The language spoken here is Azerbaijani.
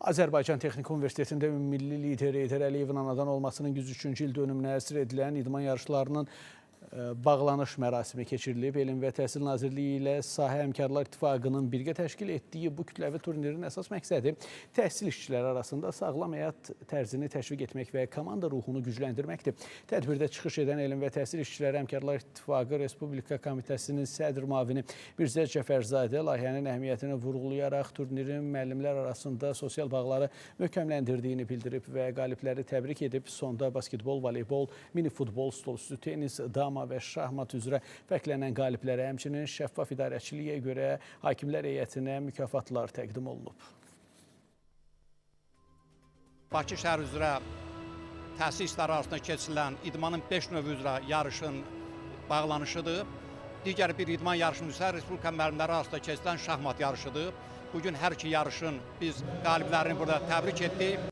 Azərbaycan Texniki Universitetində ümummilli lider Heydər Əliyevin anadan olmasının 103-cü il dönümünə həsr edilən idman yarışlarının bağlanış mərasimi keçirilib. Elm və Təhsil Nazirliyi ilə Sahə Həmkarlar İttifaqının birgə təşkil etdiyi bu kütləvi turnirin əsas məqsədi təhsil işçiləri arasında sağlam həyat tərzini təşviq etmək və komanda ruhunu gücləndirməkdir. Tədbirdə çıxış edən Elm və Təhsil İşçiləri Həmkarlar İttifaqı Respublika Komitəsinin sədr müavini Mirzə Cəfərzadə layihənin əhəmiyyətini vurğulayaraq turnirin müəllimlər arasında sosial bağları möhkəmləndirdiyini bildirib və qalibləri təbrik edib. Sonda basketbol, voleybol, mini futbol, stolüstü tenis, dama və şahmat üzrə fərqlənən qaliblərə, həmçinin şəffaf idarəçiliyə görə hakimlər heyətinə mükafatlar təqdim olunub. Bakı şəhər üzrə təhsil işləri arasında keçirilən idmanın 5 növü üzrə yarışın bağlanışıdır. Digər bir idman yarışımız isə Respublika müəllimləri arasında keçirilən şahmat yarışıdır. Bu gün hər iki yarışın biz qaliblərini burada təbrik etdik.